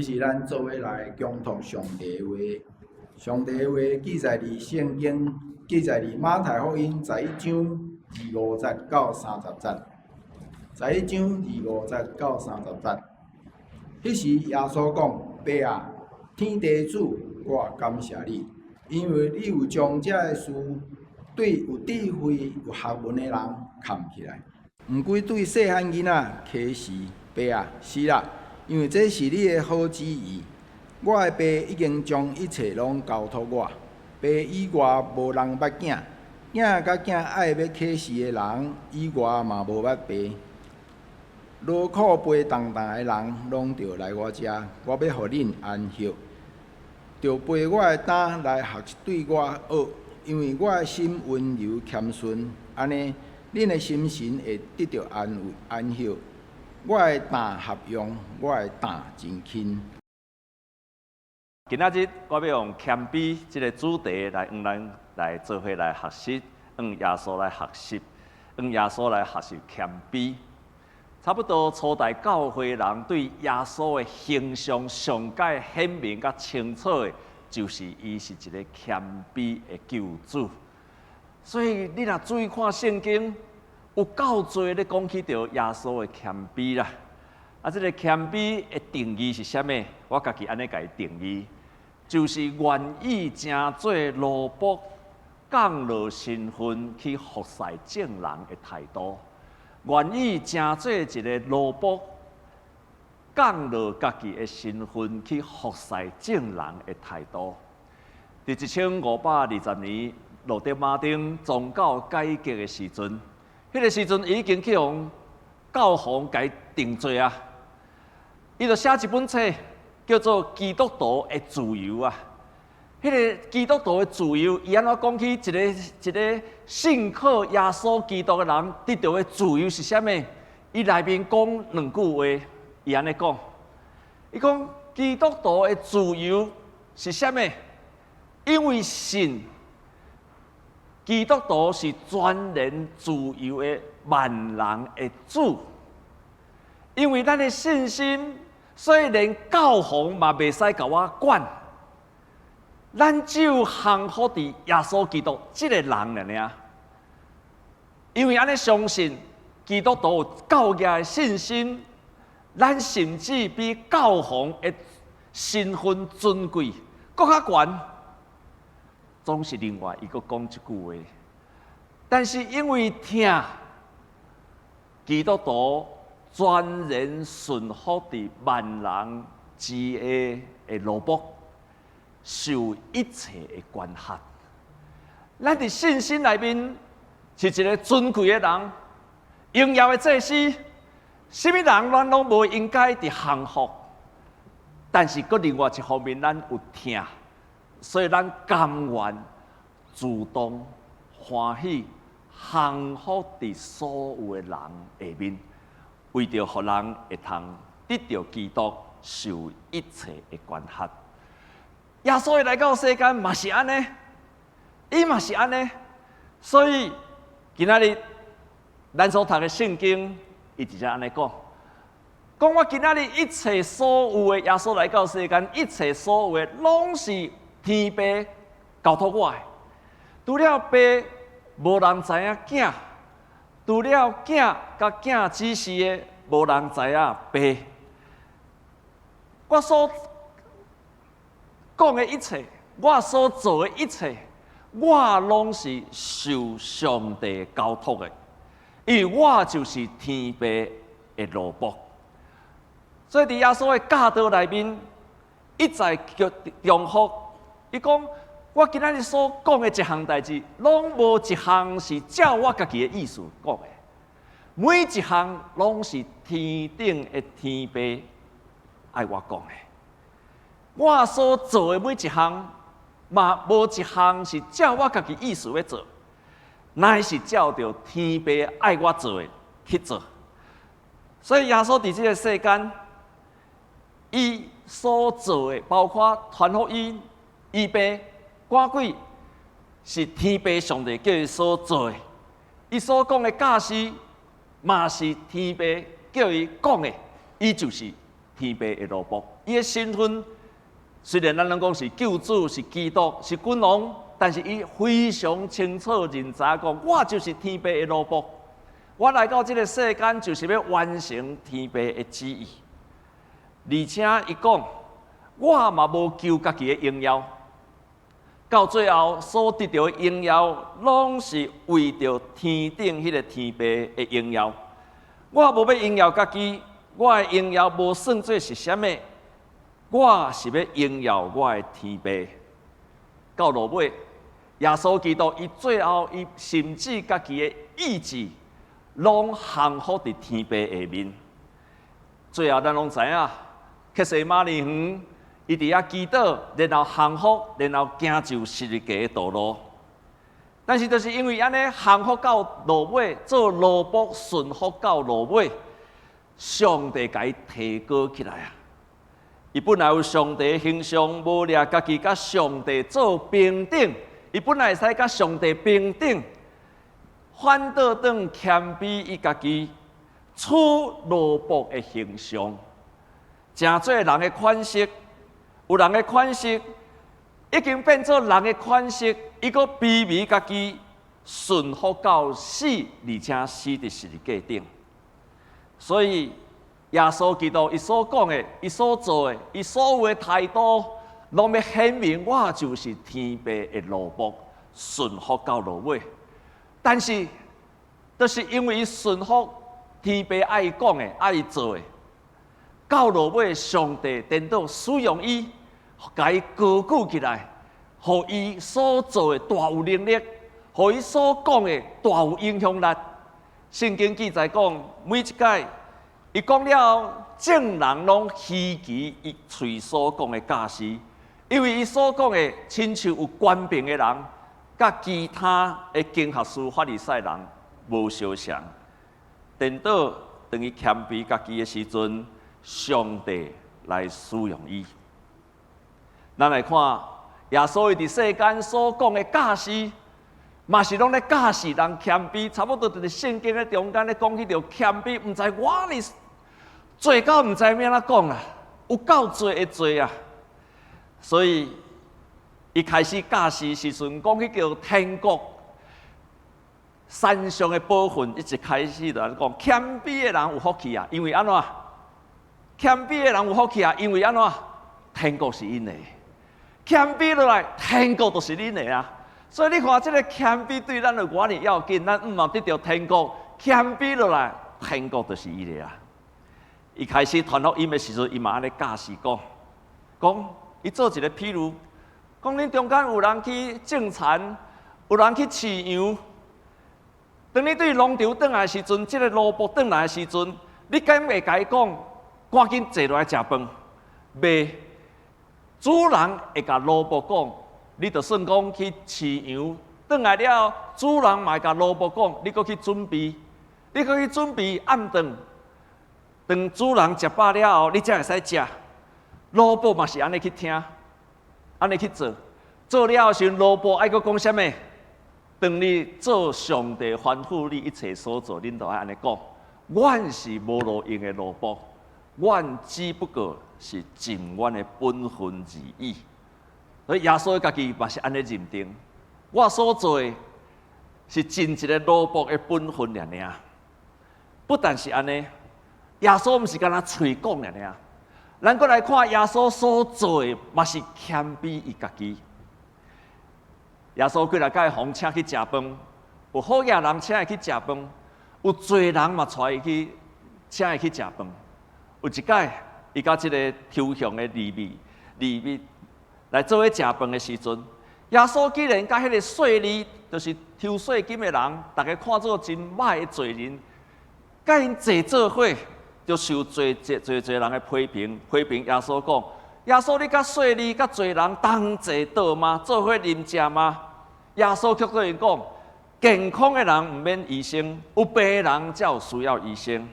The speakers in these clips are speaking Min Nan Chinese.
是咱做伙來恭讀上帝話。上帝話記載佇聖經，記載佇馬太福音11章25節到30節。11章25節到30節。彼時耶穌講：爸啊，天地主，我感謝你，因為你有將這个事對有智慧、有學問的人藏起來，毋過對細漢囡仔啟示。爸啊，是啦，因為這是你的好旨意。我的爸已經將一切攏交託我，爸以外無人捌囝，囝佮囝愛欲啟示的人以外嘛無捌爸。勞苦背重擔的人，攏著來我遮，我欲予恁安歇。著背我的擔來學對我學，因為我的心溫柔謙遜，按呢，恁的心神會得著安慰安歇。我的擔合用，我的擔真輕。今仔日我欲用謙卑這个主題來向咱來做伙來學習，向耶穌來學習，向耶穌來學習謙卑。差不多初代教會人對耶穌的形象上蓋顯明佮清楚的，就是伊是一个謙卑的救主。所以你若注意看聖經，有夠濟咧講起著耶穌的謙卑啦。啊，這个謙卑的定義是啥物？我家己按呢共伊定義，就是願意成做奴僕，降落身份去服侍眾人的態度。願意成做一个奴僕，降落家己的身份去服侍眾人的態度。佇1520年，路德馬丁宗教改革的時陣，彼个時陣已經去予教皇共定罪啊！伊就寫一本冊，叫做《基督徒的自由》啊。彼个基督徒的自由，伊按怎講起一個一個信靠耶穌基督的人得著的自由是啥物？伊內面講兩句話，伊按呢講，伊講基督徒的自由是啥物？因為信基督徒是全然自由的萬人的主，因為咱的信心，所以連教皇嘛袂使共我管。咱只有降服佇耶穌基督這个人爾爾，因為按呢相信基督徒有夠額的信心，咱甚至比教皇的身份尊貴閣較懸。總是另外伊閣講一句話，但是因為疼基督徒全然順服佇萬人之下的奴僕，受一切的管轄。咱佇信心內面是一个尊貴的人，榮耀的祭司，啥物人咱攏無應該佇降服。但是閣另外一方面，咱有疼，所以咱甘願主動歡喜降服佇所有的人下面，為著予人會通得著基督，受一切的管轄。耶穌來到世間嘛是按呢，伊嘛是按呢，所以今仔日咱所讀的聖經，伊直接按呢講，講我今仔日一切所有的耶穌來到世間，一切所有的攏是天父交託我的，除了爸，無人知影囝；除了囝佮囝指示的，無人知影爸。我所講的一切，我所做的一切，我攏是受上帝交託的，因為我就是天父的奴僕。所以佇耶穌的教導內面，一再強重複，伊講我今仔日所講的一項代誌，攏無一項是照我家己的意思講的，每一項攏是天頂的天父愛我講的。我所做的每一項，嘛無一項是照我家己意思欲做，乃是照著天父愛我做的去做。所以耶穌佇這个世間，伊所做的，包括傳福音、醫病、趕鬼，是天父上帝叫伊所做的。伊所講的教示，嘛是天父叫伊講的，伊就是天父的奴僕。伊的身份雖然咱攏講是救主、是基督、是君王，但是伊非常清楚認知講，我就是天父的奴僕，我來到這个世間就是欲完成天父的旨意。而且伊講，我嘛無求家己的榮耀，到最後所得著的榮耀，攏是為著天頂彼个天父的榮耀。我無欲榮耀家己，我的榮耀無算做是啥物，我是欲榮耀我的天父。到落尾，耶穌基督伊最後伊甚至家己的意志，攏降服佇天父下面。最後咱攏知影，客西馬尼園，伊佇遐祈禱，然後降服，然後行上十字架的道路。但是，就是因為按呢降服到落尾，做奴僕順服到落尾，上帝共伊提高起來啊！伊本來有上帝形象，無掠家己佮上帝做平等。伊本來會使佮上帝平等，反倒轉謙卑伊家己，取奴僕的形象，成做人的款式，有人的款式。已經變做人的款式，伊閣卑微家己，順服到死，而且死佇十字架頂。所以耶穌基督伊所講的、伊所做的、伊所有的態度，攏欲顯明我就是天父的奴僕，順服到落尾。但是，就是因為伊順服天父愛伊講的、愛伊做的，到落尾上帝顛倒使用伊，共伊高舉起來，予伊所做的大有能力，予伊所講的大有影響力。聖經記載講，每一擺伊講了，眾人攏稀奇伊喙所講的教示，因為伊所講的親像有權柄的人，佮其他的經學士、法利賽人無相像。顛倒當伊謙卑家己的時陣，上帝來使用伊。咱來看耶穌伊佇世間所講的教示，嘛是攏咧教示人謙卑，差不多佇聖經的中間咧講起著謙卑，毋知我哩濟到毋知欲按怎講啦，有夠濟的濟啊！所以伊開始教示時陣，講起著天國山上的寶訓，一直開始就按呢講，謙卑的人有福氣啊，因為按怎？謙卑的人有福氣啊，因為按怎？天國是𪜶的。謙卑落來，天國就是恁的啊！所以你看，這个謙卑對咱有偌爾要緊，咱毋望得著天國，謙卑落來，天國就是伊的啊！伊開始傳福音的時陣，伊嘛按呢教示講，講伊做一个譬喻，講恁中間有人去種田，有人去飼羊。當你對農場轉來的時陣，這个奴僕轉來的時陣，你敢會共伊講，趕緊坐落來食飯？袂。主人會共奴僕講，你就算講去飼羊，轉來了，主人嘛會共奴僕講，你閣去準備，你閣去準備暗頓，當主人食飽了後，你才會使食。奴僕嘛是按呢去聽，按呢去做，做了後時，奴僕愛閣講啥物？當你做上帝吩咐你一切所做，恁都愛按呢講。阮是無路用的奴僕，阮只不過是盡阮的本分而已。所以耶穌家己嘛是按呢認定，我所做的是盡一个奴僕的本分爾爾。不但是按呢，耶穌毋是干焦喙講爾爾。咱閣來看耶穌所做的，嘛是謙卑伊家己。耶穌幾若擺予請去食飯，有好額人請伊去食飯，有罪人嘛帶伊去請伊去食飯。有一擺，伊佮這个抽象的利未利未來做伙食飯的時陣，耶穌竟然佮彼个稅吏，就是抽稅金的人，逐家看做真歹的罪人，佮𪜶坐做伙，就受濟濟濟濟人的批評。批評耶穌講：耶穌，你佮稅吏、佮罪人同齊桌嗎？做伙啉食嗎？耶穌卻對𪜶講：健康的人毋免醫生，有病的人才有需要醫生。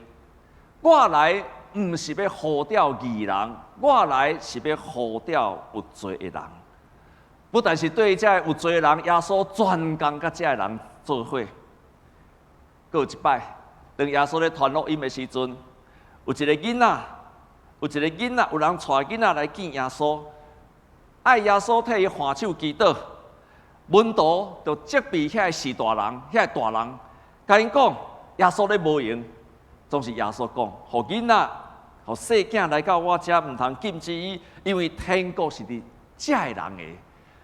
我來毋是欲呼召義人，我來是欲呼召有罪的人。不但是對這个有罪的人，耶穌專工佮這个人做伙。閣有一擺，當耶穌咧傳福音的時陣，有一个囡仔，有一个囡仔，有人帶囡仔來見耶穌，愛耶穌替伊按手祈禱。門徒就責備遐個序大人，遐個大人，共𪜶講耶穌咧無閒，總是耶穌講，予囡仔，予細囝來到我遮，毋通禁止伊，因為天國是佇遮个人的。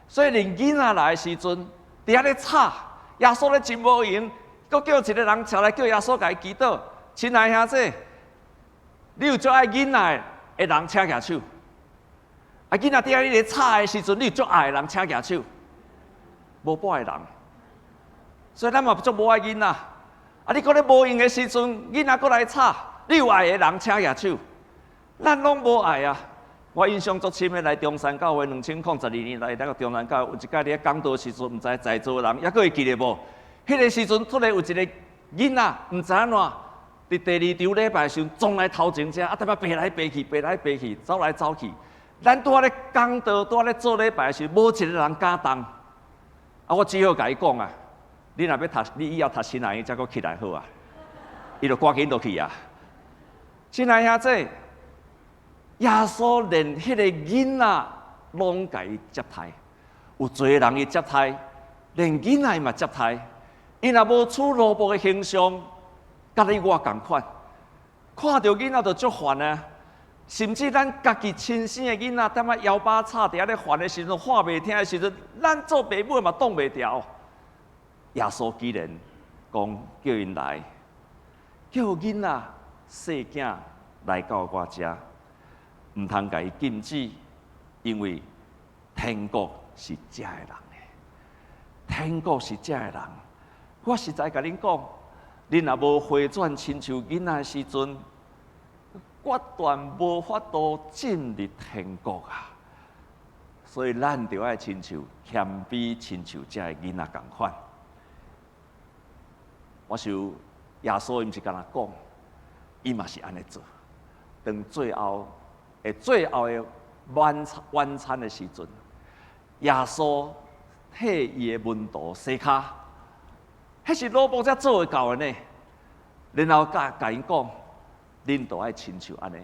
所以連囡仔來的時陣，佇遐咧吵，耶穌咧真無閒，閣叫一個人出來叫耶穌共伊祈禱。親愛兄弟，你有足愛囡仔的人，請舉手。啊，囡仔佇遐咧吵的時陣，你有足愛的人，請舉手。無半个人，所以咱嘛足無愛囡仔。啊，你閣咧無閒的時陣，囡仔閣來吵，你有愛的人請舉手。咱攏無愛啊！我印象足深的，來中山教會2012年來那個中山教會，有一擺佇咧講道時陣，毋知在座人猶閣會記得無？彼個時陣突然有一個囡仔，毋知按怎，佇第二場禮拜時陣撞來頭前遮，啊，踮遐爬來爬去，爬來爬去，走來走去。咱拄仔咧講道，拄仔咧做禮拜時，無一個人敢動。啊！我只好共伊講啊，你若欲讀，你以後讀神學院才閣起來好啊。伊就趕緊落去啊。親愛兄弟，耶穌連彼個囡仔攏共伊接待，有濟人伊接待，連囡仔伊嘛接待。伊若無取奴僕的形象，佮你我仝款，看著囡仔就足煩啊！甚至咱家己親生的囡仔，踮遐搖把吵佇遐咧煩的時陣，話袂聽的時陣，咱做爸母嘛擋袂牢。耶穌既然講叫𪜶來，叫囡仔細囝來到我遮，毋通共伊禁止，因為天國是遮个人的，天國是遮個人。我實在共恁講，恁若無回轉親像囡仔的時陣，決斷無法度進入天國啊！所以咱著愛親像謙卑，親像遮个囡仔仝款。我想耶穌伊毋是干焦講，伊嘛是按呢做。當最後的晚餐的時陣，耶穌替伊的門徒洗跤，彼是奴僕才做會到的呢。然後共𪜶講，恁都愛親像按呢，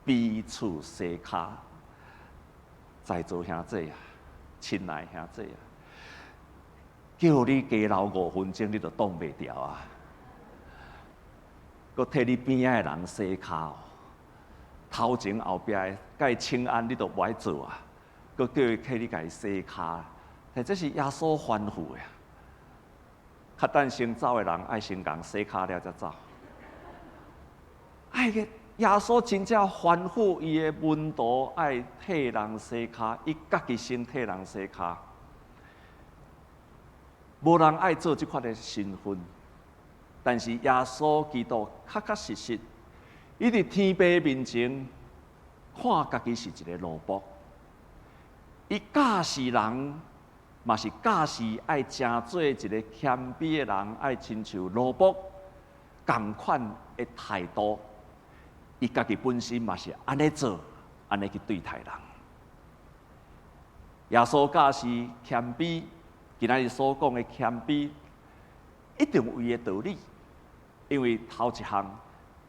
彼此洗跤。在座兄弟啊，親愛兄弟啊，叫你加留5分鐘，你就擋袂牢啊！閣替你邊仔的人洗跤，頭前後壁的共伊請安，你都無愛做啊！閣叫伊替你共伊洗跤，但這是耶穌吩咐的。較等先走的人，愛先共洗跤了才走。愛個耶穌真正吩咐伊的門徒愛替人洗跤，伊家己先替人洗跤。無人愛做這款的身份，但是耶穌基督確確實實，伊佇天父面前看家己是一个奴僕，伊教示人，嘛是教示愛成做一個謙卑的人，愛親像奴僕仝款的態度。伊家己本身嘛是按呢做，按呢去對待人。耶穌教示謙卑，今仔日所講的謙卑，一定有伊的道理。因為頭一項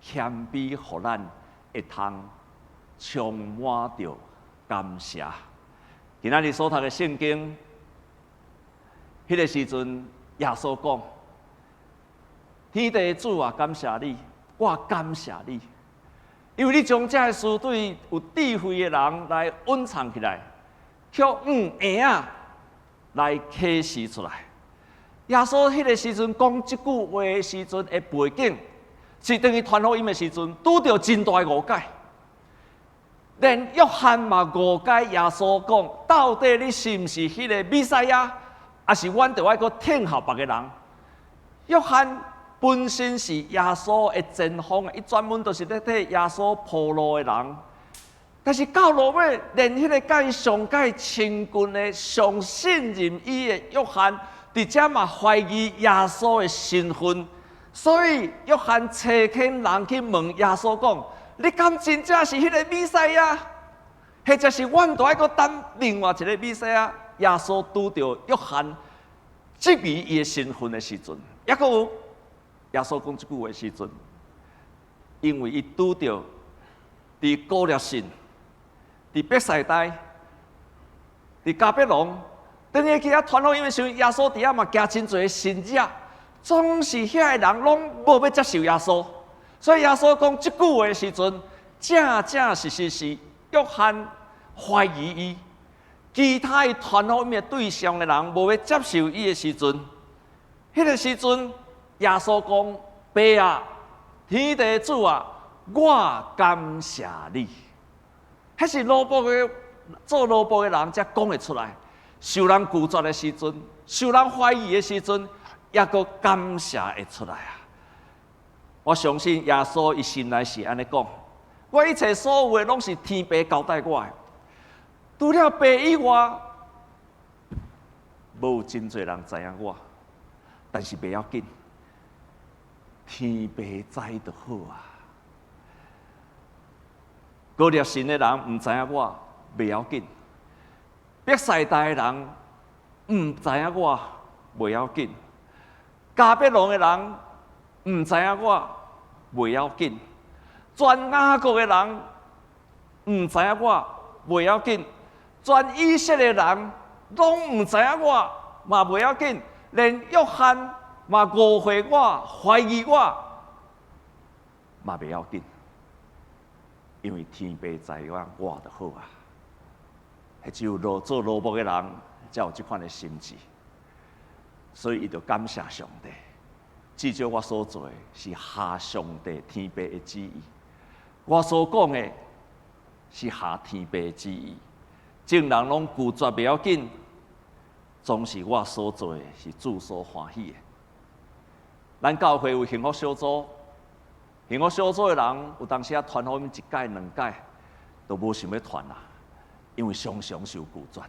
謙卑，予咱會通充滿著感謝。今仔日所讀的聖經，彼個時陣耶穌講：天地主啊，感謝你，我感謝你。因為你將這个事對有智慧的人來隱藏起來，卻向嬰仔來啟示出來。耶穌彼个時陣講這句話的時陣的背景，是當伊傳福音的時陣，拄著真大的誤解。連約翰嘛誤解耶穌講，到底你是毋是彼个彌賽亞，抑是阮著愛閣等候別个人？約翰本身是耶穌的前鋒，伊專門就是咧替耶穌鋪路的人。但是到落尾，連彼个佮伊上蓋親近的、上信任伊的約翰，佇遮嘛懷疑耶穌的身份，所以約翰差遣人去問耶穌講：你敢真正是彼个彌賽亞？或者是阮著愛閣等另外一个彌賽亞？耶穌拄著約翰質疑伊的身份的時陣，猶閣有耶穌講這句話的時陣，因為伊拄著佇歌拉歆，佇伯賽大，佇迦百農，當伊去遐傳福音的時陣，耶穌佇遐嘛行真濟神跡，總是遐个人攏無欲接受耶穌。所以耶穌講這句話的時陣，正正實實是約翰懷疑伊，其他伊傳福音的對象的人無欲接受伊的時陣，彼個時陣耶穌講：爸啊，天地主啊，我感謝你。彼是奴僕的做奴僕的人才講會出來。受人拒絕的時陣，受人懷疑的時陣，猶閣感謝會出來啊！我相信耶穌伊心內是按呢講：我一切所有的攏是天父交代我的，除了爸以外，無真濟人知影我，但是袂要緊，天父知就好啊。歌拉歆的人毋知影我，袂要緊；伯賽大的人毋知影我，袂要緊；迦百農的人毋知影我，袂要緊；全雅各的人毋知影我，袂要緊；全以色列人攏毋知影我，嘛袂要緊；連約翰嘛誤會我、懷疑我，嘛袂要緊。因為天父知影我就好啊，彼只有做奴僕的人才有這款的心志，所以伊就感謝上帝。至少我所做的是合上帝天父的旨意，我所講的是合天父的旨意。眾人攏拒絕袂要緊，總是我所做的是主所歡喜的。咱教會有幸福小組。幸福小組的人有當時啊，傳福音一擺兩擺，都無想欲傳啦，因為常常受拒絕。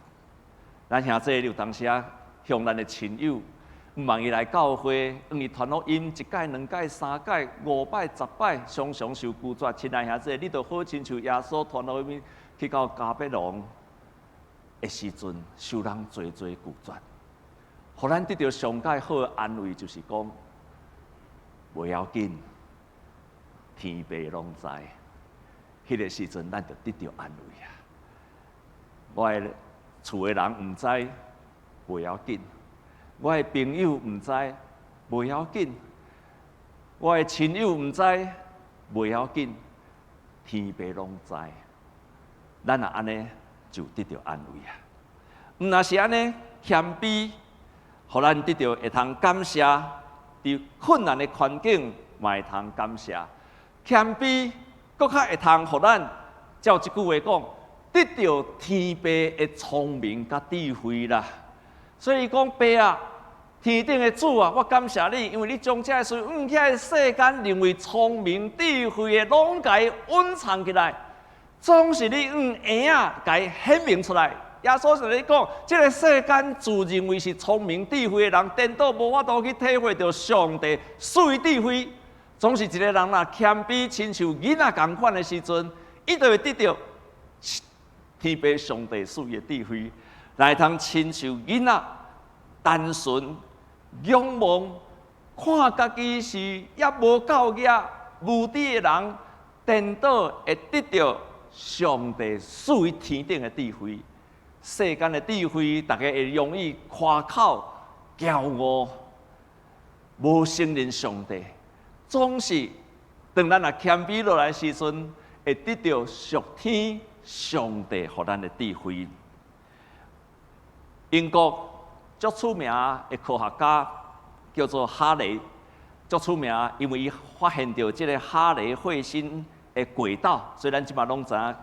咱兄弟有當時啊，向咱的親友，毋望伊來教會，向伊傳福音一擺兩擺三擺五擺十擺，常常受拒絕。親愛兄弟，你就好親像耶穌傳福音去到迦百農的時陣，受人濟濟拒絕，予咱得著上蓋好的安慰，就是講，袂要緊。天父攏知，彼個時陣咱就得著安慰啊！我的厝的人毋知，袂要緊；我的朋友毋知，袂要緊；我的親友毋知，袂要緊。天父攏知，咱若按呢就得著安慰啊！毋若是按呢謙卑，予咱得著會通感謝，佇困難的環境嘛會通感謝。謙卑，閣較會通予咱照這句話講，得著天父的聰明佮智慧啦。所以講爸啊，天頂的主啊，我感謝你，因為你將這个事向遐个世間認為聰明智慧的，攏共伊隱藏起來，總是你向嬰仔共伊顯明出來。耶穌是咧講，這个世間自認為是聰明智慧的人，顛倒無法度去體會著上帝賜予智慧。總是一個人若謙卑，親像囡仔仝款的時陣，伊就會得著天父上帝賜予的智慧，來通親像囡仔單純仰望，看家己是猶無夠額無知的人，顛倒會得著上帝賜予天頂的智慧。世間的智慧，大家會容易誇口、驕傲，無承認上帝。總是當咱若謙卑落來時陣，會得著屬天上帝予咱的智慧。英國足出名的科學家叫做哈雷，足出名，因為伊發現著這个哈雷彗星的軌道，所以咱這擺攏知影，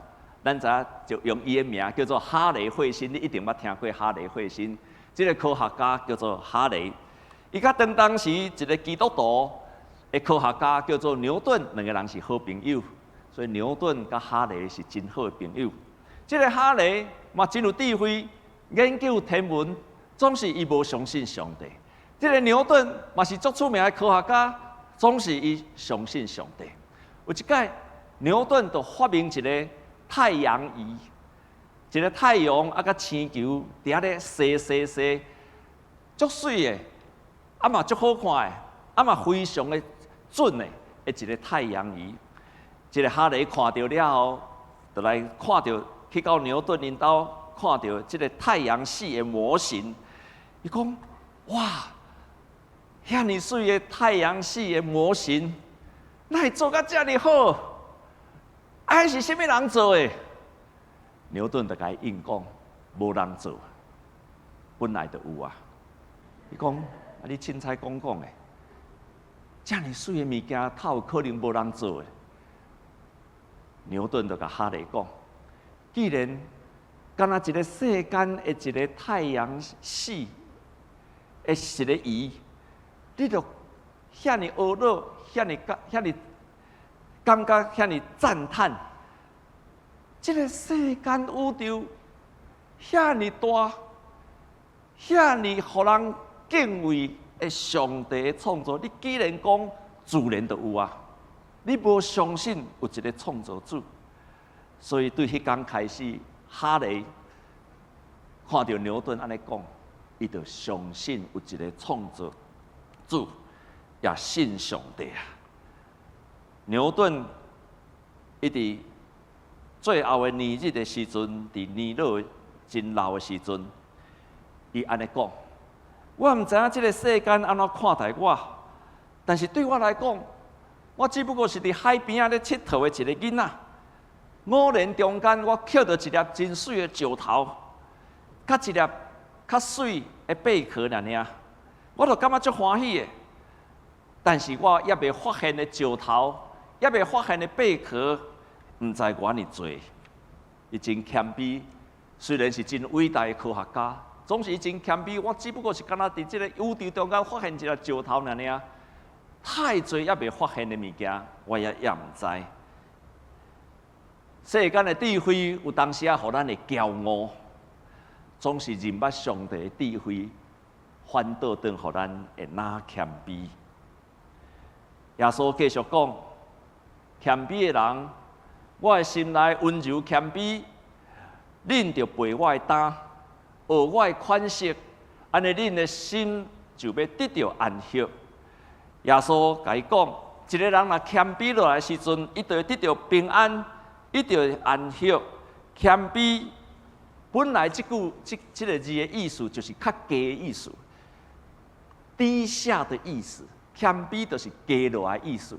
咱知影就用伊的名叫做哈雷彗星。你一定捌聽過哈雷彗星。這个科學家叫做哈雷，伊佮當時一个基督徒的科學家叫做牛頓，兩个人是好朋友，所以牛頓佮哈雷是真好的朋友。這个哈雷嘛真有智慧，研究天文，總是伊無相信上帝。這个牛頓嘛是足出名的科學家，總是伊相信上帝。有一擺，牛頓就發明一个太陽儀，一个太陽啊佮星球佇遐咧踅踅踅，足媠的，啊嘛足好看的，啊嘛非常的準的，的一个太陽儀。這个哈雷看著了後，就來看著去到牛頓𪜶兜，看著這个太陽系的模型，伊講：哇，遐爾媠的太陽系的模型，哪會做甲遮爾好？啊，彼是啥物人做的？牛頓就共伊應講：無人做，本來就有啊。伊講：啊，你凊彩講講的，遮爾媠的物件，哪有可能無人做的？牛頓就共哈雷講：既然敢若一个世間的一个太陽系的一个儀，你就遐爾懊惱，遐爾遐爾感覺遐爾讚嘆，這个世間宇宙遐爾大，遐爾予人敬畏的上帝創造，你既然講自然就有啊，你無相信有一个創造主，所以對彼工開始，哈雷看著牛頓按呢講，伊就相信有一个創造主，也信上帝啊。牛頓伊佇最後的年日的時陣，佇年老真老的時陣，伊按呢講：我毋知影這个世間按怎看待我，但是對我來講，我只不過是佇海邊仔咧𨑨迌的一个囡仔。偶然中間，我抾著一粒真媠的石頭，佮一粒較媠的貝殼爾爾，我就感覺足歡喜的。但是我猶未發現的石頭，猶未發現的貝殼，毋知偌爾濟。伊真謙卑，雖然是真偉大的科學家，總是伊真謙卑。我只不過是敢若佇這个宇宙中間發現一粒石頭爾爾，太濟猶未發現的物件，我也毋知。世間的智慧有當時仔予咱會驕傲，總是認捌上帝的智慧，反倒轉予咱會若謙卑。耶穌繼續講：謙卑的人，我的心內溫柔謙卑，恁著背我的擔，學我的款式，按呢恁的心就欲得著安息。耶穌共伊講：一个人若謙卑落來時陣，伊就會得著平安。伊就會安息。謙卑本來這句這這个字的意思就是較低的意思，低下的意思。謙卑就是低落來的意思。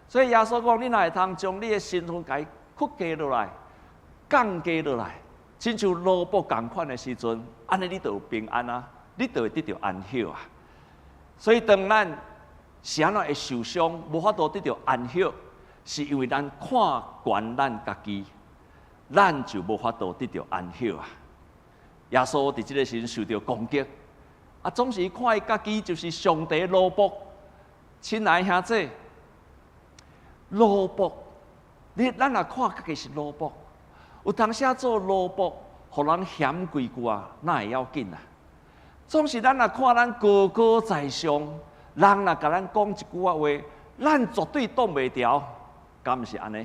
所以耶穌講：你若會通將你的身份共伊屈低落來，降低落來，親像奴僕仝款的時陣，按呢你就有平安啊，你就會得著安息啊。所以當咱是按怎會受傷，無法度得著安息，是因為咱看懸咱家己，咱就無法度得著安息啊！耶穌佇這个時陣受著攻擊，啊，總是看伊家己就是上帝的奴僕。親愛兄弟，奴僕，你咱若看家己是奴僕，有當時做奴僕，予人嫌幾句啊，哪會要緊啊？總是咱若看咱高高在上，人若共咱講一句仔話，咱絕對擋袂牢。敢毋是按呢？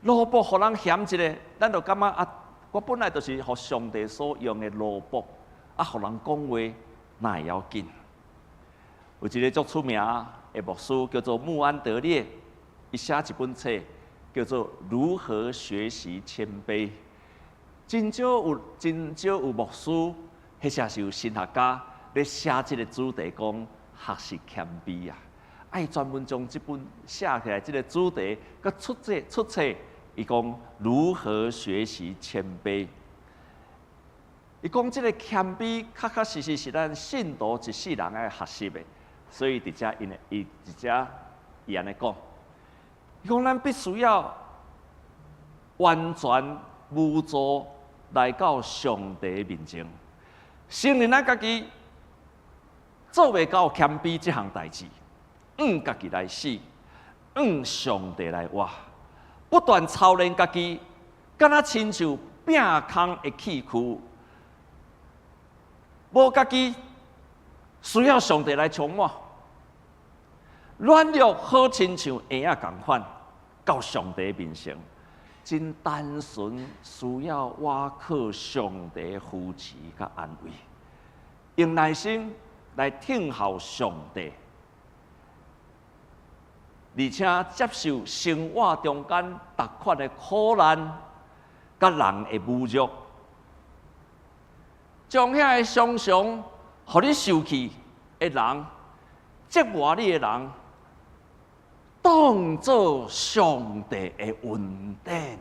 奴僕予人嫌一下，咱就感覺啊，我本來就是予上帝所用的奴僕，啊，予人講話哪會要緊？有一个足出名的牧師叫做穆安德烈，伊寫一本冊叫做《如何學習謙卑》。真少有牧師，或者是有神學家咧寫這个主題，講學習謙卑啊。伊專門將這本寫起來，這个主題，閣出冊，伊講如何學習謙卑。伊講這个謙卑，確確實實是咱信徒一世人愛學習的。所以佇遮，伊佇遮伊按呢講，伊講咱必須要完全無助來到上帝面前，承認咱家己做袂到謙卑這項代誌。向家己來死，向上帝來活，不斷操練家己，敢若親像摒空的器具，無家己需要上帝來充滿。軟弱好親像嬰仔仝款，到上帝面前，真單純需要倚靠上帝扶持佮安慰，用耐心來聽候上帝。而且接受生活中間逐款的苦難，佮人的侮辱，將遐个常常予你受氣的人，折磨你的人，當做上帝的恩典。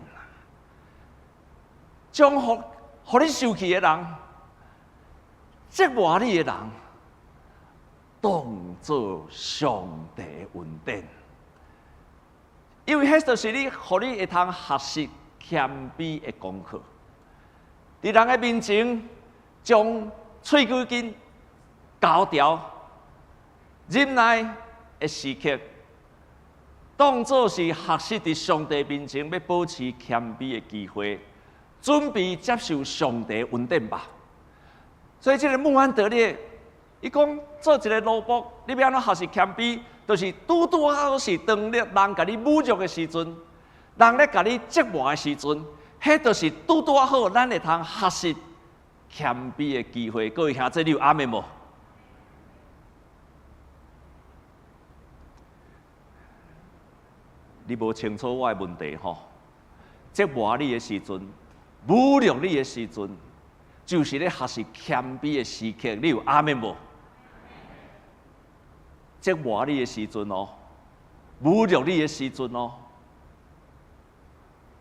將予你受氣的人，折磨你的人，當做上帝的恩典。因為彼就是你，予你會通學習謙卑的功課。佇人的面前，將喙鬚根鉤牢，忍耐的時刻，當做是學習佇上帝面前欲保持謙卑的機會，準備接受上帝的恩典吧。所以，這个穆安德烈，伊講做一个奴僕，你欲按怎學習謙卑？就是拄拄好是當你人共你侮辱的時陣，人咧共你折磨的時陣，彼就是拄拄好，咱會通學習謙卑的機會。各位兄弟，你有阿們無？你無清楚我的問題吼？折磨你的時陣，侮辱你的時陣，就是咧學習謙卑的時刻。你有阿們無？折磨你的時陣哦，侮辱你的時陣哦，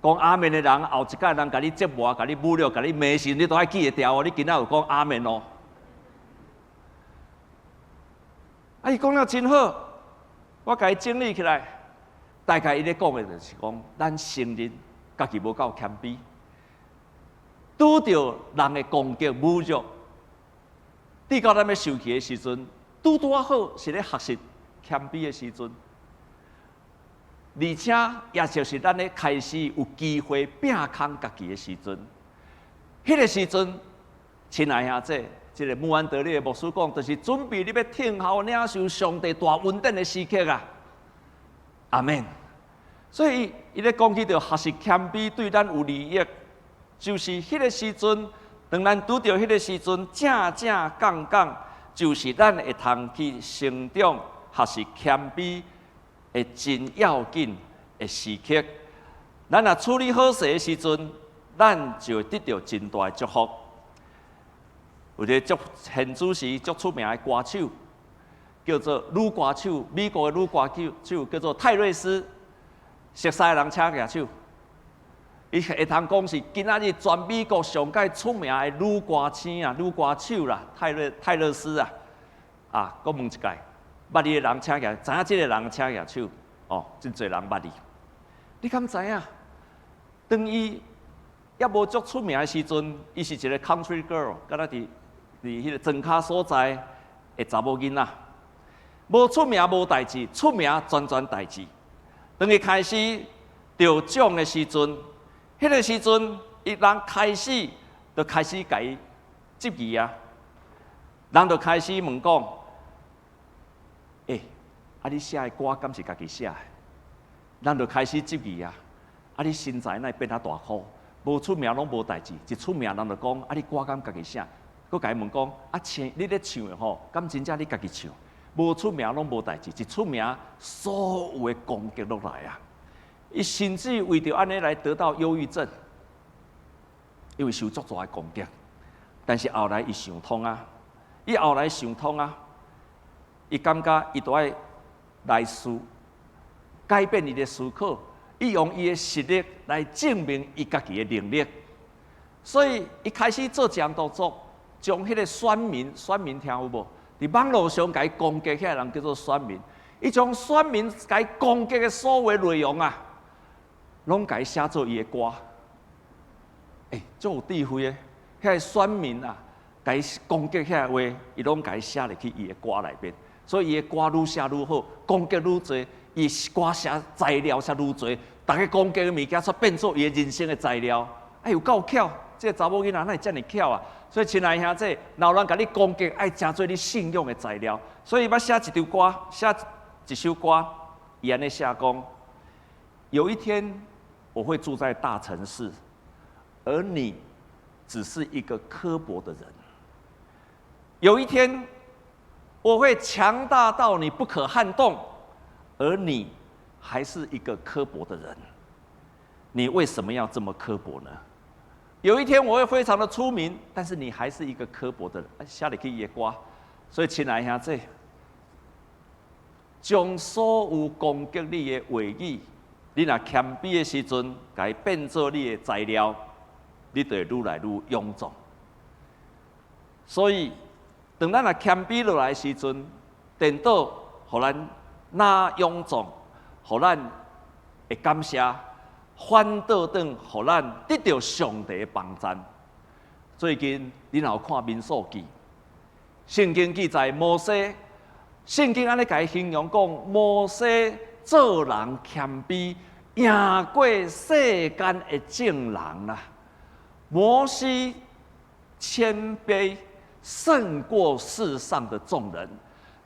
講阿們的人，後一擺人共你折磨、共你侮辱、共你罵時，你都愛記會牢哦。你今仔有講阿們哦？啊，伊講了真好，我共伊整理起來，大概伊咧講的就是講，咱承認家己無夠謙卑，拄著人的攻擊侮辱，直到咱欲受氣的時陣。拄拄仔好是咧學習謙卑的時陣，而且也就是咱咧開始有機會摒空家己的時陣。彼個時陣，親愛兄弟，這个穆安德烈的牧師講，就是準備你欲聽候領受上帝大恩典的時刻啊！阿們。所以，伊咧講起著學習謙卑對咱有利益，就是彼個時陣，當咱拄著彼個時陣，正正摃摃。就是咱會通去成長、學習謙卑的真要緊的時刻。咱若處理好勢的時陣，咱就會得著真大的祝福。有一个足現主時足出名的歌手，叫做女歌手，美國的女歌手叫做泰瑞斯，熟似的人請舉手。伊會通講是今仔日全美國上蓋出名的女歌星啊，女歌手啦，泰瑞泰勒斯啊，啊，閣問一擺，捌伊的人請舉，知影這个人請舉手，哦，真濟人捌伊。你敢知影？當伊猶無足出名的時陣，伊是一个 country girl，敢若佇佇彼个莊跤所在的查某囡仔，無出名無代誌，出名全全代誌。當伊開始得獎的時陣，彼个時陣，伊人開始就開始共伊質疑啊，人就開始問講：欸，啊你寫的歌敢是家己寫的？人就開始質疑啊，啊你身材哪會變遮大箍？無出名攏無代誌，一出名人就講：啊你歌敢家己寫？閣共伊問講：啊唱你咧唱的吼，敢真正你家己唱？無出名攏無代誌，一出名所有的攻擊攏來啊！伊甚至為著按呢來得到憂鬱症，因為受足大的攻擊。但是後來伊想通啊，伊後來想通啊，伊感覺伊都愛來思改變伊的思考，伊用伊的實力來證明伊家己的能力。所以伊開始做一項動作，將彼个選民，選民聽有無？佇網路上共伊攻擊彼个人叫做選民，伊將選民共伊攻擊的所有內容啊，攏共伊寫做伊的歌。欸，足有智慧的，彼个選民啊，共伊攻擊彼个話，伊攏共伊寫入去伊的歌內面。所以伊的歌愈寫愈好，攻擊愈濟，伊歌寫材料寫愈濟，逐个攻擊的物件煞變做伊的人生的材料。哎，有夠巧，這个查某囡仔哪會遮爾巧啊？所以親愛兄弟，若有人共你攻擊，愛誠做你信仰的材料。所以伊欲寫一首歌，寫一首歌，伊按呢寫講：有一天我會住在大城市，而你只是一個刻薄的人。有一天我會強大到你不可撼動，而你還是一個刻薄的人。你為什麼要這麼刻薄呢？有一天我會非常的出名，但是你還是一個刻薄的人。寫入去伊的歌，所以親愛兄弟，將所有攻擊你的話語，你若謙卑的時陣，共伊變做你的材料，你就會愈來愈勇壯。所以，當咱若謙卑落來的時陣，顛倒予咱若勇壯，予咱會感謝。反倒轉，予咱得著上帝的幫贊。最近你若有看《民數記》，聖經記載摩西，聖經按呢共伊形容講，摩西做人謙卑，贏過世間的眾人啦。摩西謙卑勝過世上的眾人，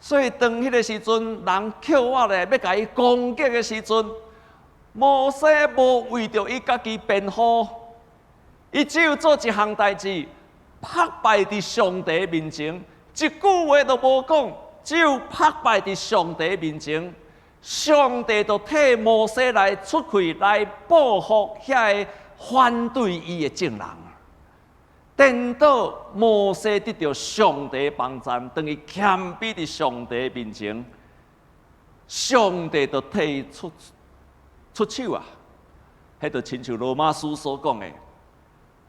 所以當彼個時陣，人抾我來欲共伊攻擊的時陣，摩西無為著伊家己辯護，伊只有做一項代誌，拍敗佇上帝面前，一句話都無講，只有拍敗佇上帝面前，上帝就替摩西來出氣來報復遐个反對伊的眾人。顛倒摩西得著上帝幫贊，當伊謙卑佇上帝面前，上帝就替伊出手啊！彼就親像羅馬書所講的：“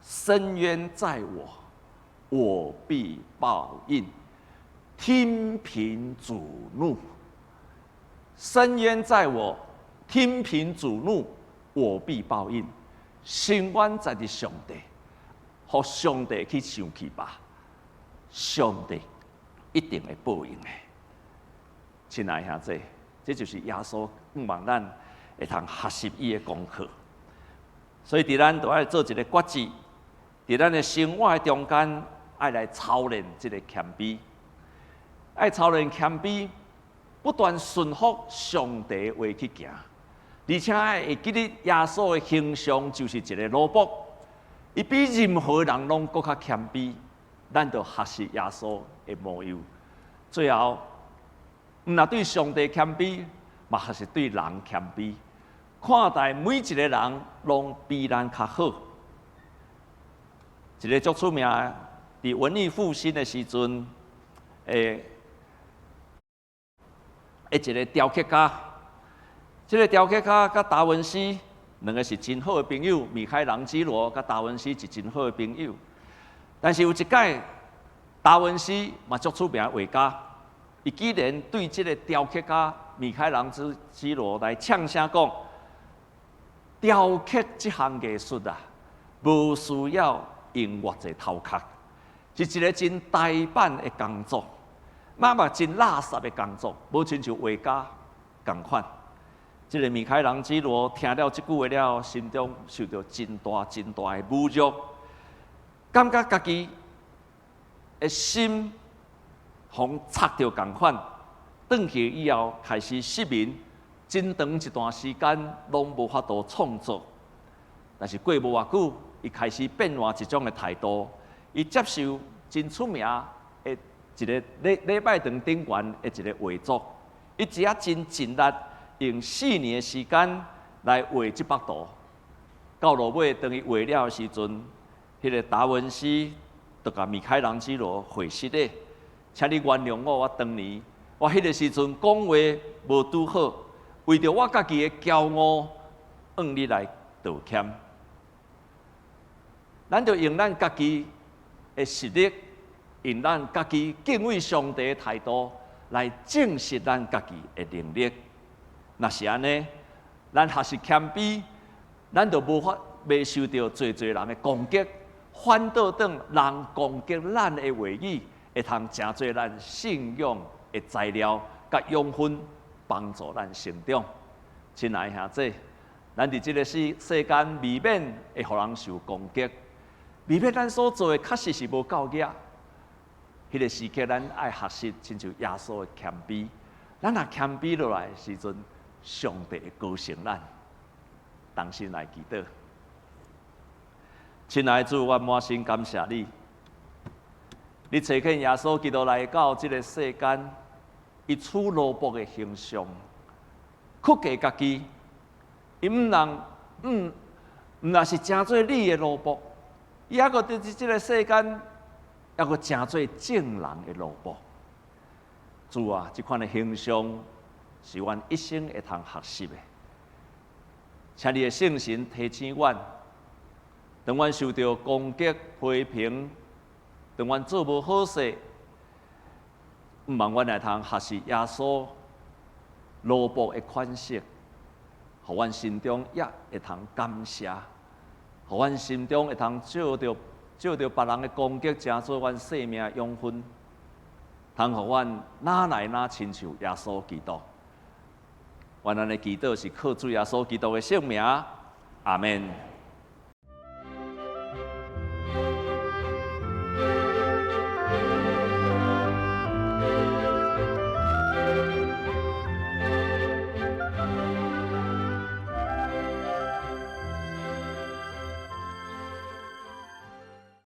伸冤在我，我必報應。聽憑主怒。伸冤在我，聽憑主怒，我必報應。伸冤在佇上帝，予上帝去生氣吧。上帝一定會報應的。親愛兄弟，這就是耶穌向望咱會通學習伊的功課。所以，佇咱都愛做一个決志，佇咱的生活的中間，愛來操練這个謙卑，愛操練謙卑，不斷順服上帝話去行，而且愛會記得耶穌的形象就是一个奴僕，伊比任何人攏閣較謙卑，咱就學習耶穌的模樣。最後，毋若對上帝謙卑，嘛學習對人謙卑。看待每一個人攏比咱較好。一个足出名，佇文藝復興的時陣，一个雕刻家，這个雕刻家佮達文西兩个是真好的朋友，米開朗基羅佮達文西是真好的朋友。但是有一擺，達文西嘛足出名的畫家，伊竟然對這个雕刻家米開朗基羅來嗆聲講：雕刻這項藝術啊，無需要用偌濟頭殼，是一个真呆板的工作，嘛真垃圾的工作，無親像畫家仝款。這个米開朗基羅聽了這句話了，心中受著真大真大的侮辱，感覺家己的心予插著仝款。轉去以後開始失眠，真長一段時間攏無法度創作。但是過無偌久，伊開始變換一種的態度，伊接受真出名的一个禮拜堂頂懸的一个畫作，伊只仔真盡力用4年的時間來畫這幅圖。到落尾，當伊畫了的時陣，彼个達文西就共米開朗基羅回信咧，請你原諒我，我當年我彼个時陣講話無拄好，為著我家己的驕傲，向你來道歉。咱就用咱家己的實力，用咱家己敬畏上帝的態度來證實咱家己的能力。若是按呢，咱學習謙卑，咱就無法袂受著濟濟人的攻擊，反倒轉人攻擊咱的話語，會通成做咱信仰的材料，佮養分，幫助咱成長。親愛兄弟，咱佇這个世間，未免會予人受攻擊，未免咱所做的確實是無夠額。彼个時刻，咱愛學習親像耶穌的謙卑。咱若謙卑落來的時陣，上帝會高升咱。同心來祈禱。親愛的主，我滿心感謝你。你差遣耶穌基督來到這个世間，伊取奴僕的形象。屈過家己，伊毋通毋毋若是成做你的奴僕，伊猶閣佇這个世間，猶閣成做眾人的奴僕。主啊，這款的形象是阮一生會通學習的。請你的聖神提醒阮，當阮受著攻擊、批評，當阮做無好勢，毋望阮會通學習耶穌奴僕的款式，予阮心中也會通感謝，予阮心中會通藉著別人的攻擊，成做阮生命的養分，通予阮愈來愈親像耶穌基督。阮按呢祈禱是靠主耶穌基督的聖名，阿們。